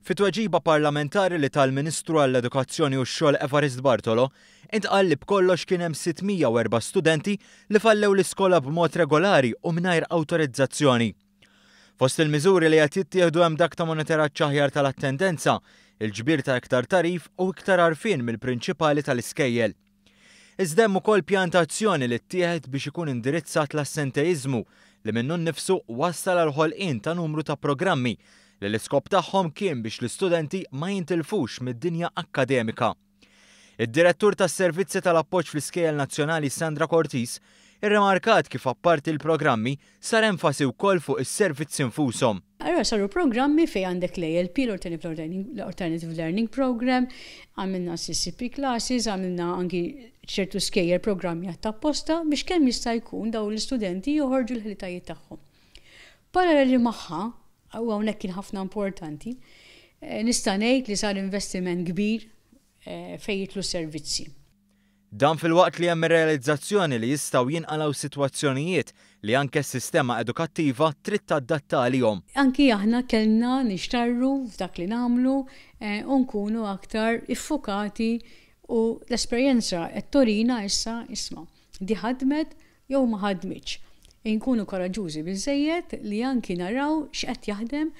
Fi tweġiba parlamentari li ta l-Ministru għall-Edukazzjoni u x-Xogħol Evarist Bartolo, intqal li b'kollox kien hemm 604 studenti li fallew l-iskola b'mod regolari u mingħajr awtorizzazzjoni. Fost il-miżuri li qed jittieħdu hemm dak ta' monitoraġġ aħjar tal-attendenza, il-ġbir ta' iktar tagħrif u iktar għarfien mill-prinċipali tal-iskejjel. Iżda hemm ukoll pjan ta' azzjoni li ttieħed biex ikun indirizzat l-assenteiżmu li minnu nnifsu wassal għall-ħolqien ta' numru ta' programmi li l-iskop tagħhom kien biex l-istudenti ma jintilfux mid-dinja akkademika. Id-Direttur tas-Servizzi tal-Appoġġ fl-Iskejjel Nazzjonali Sandra Cortis irrimarkat kif apparti l-programmi sar enfasi wkoll fuq is-servizzi nfushom. Allura saru programmi fejn għandek l-ALP, l-Alternative Learning Programme, għamilna CCP classes, għamilna anki ċertu skejjel programmi apposta biex kemm jista' jkun dawn l-istudenti joħorġu l-ħilitajiet tagħhom. Paralleli magħha, u hawnhekk kien ħafna importanti, nista' ngħid li sar investiment kbir fejn jidħlu servizzi. Dan filwaqt li hemm ir-realizzazzjoni li jistgħu jinqalgħu sitwazzjonijiet li anke s-sistema edukattiva trid tadatta għalihom. Anki aħna kellna nixtarru f'dak li nagħmlu u nkunu aktar iffukati u l-esperjenza qed turina issa isma' di ħadmet jew ma ħadmitx. Inkunu koraġġużi biżżejjed li anki naraw x'qed jaħdem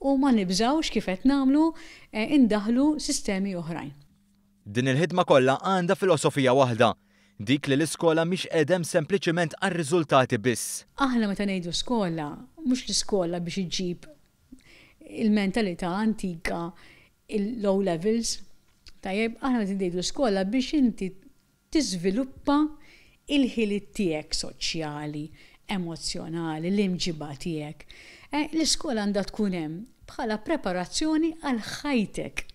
u ma nibżgħux kif qed nagħmlu indaħlu sistemi oħrajn. Din il-ħidma kollha għandha filosofija waħda, dik li l-iskola mhix qiegħda hemm sempliċiment għar-riżultati biss. Aħna meta ngħidu skola, mhux l-iskola biex iġġib il-mentalità antika, il-low levels, tajjeb, aħna meta ngħidu skola biex inti tiżviluppa il-ħiliet tiegħek soċjali, emozzjonali, l-imġiba tiegħek. L-iskola għandha tkun hemm bħala preparazzjoni għal ħajtek.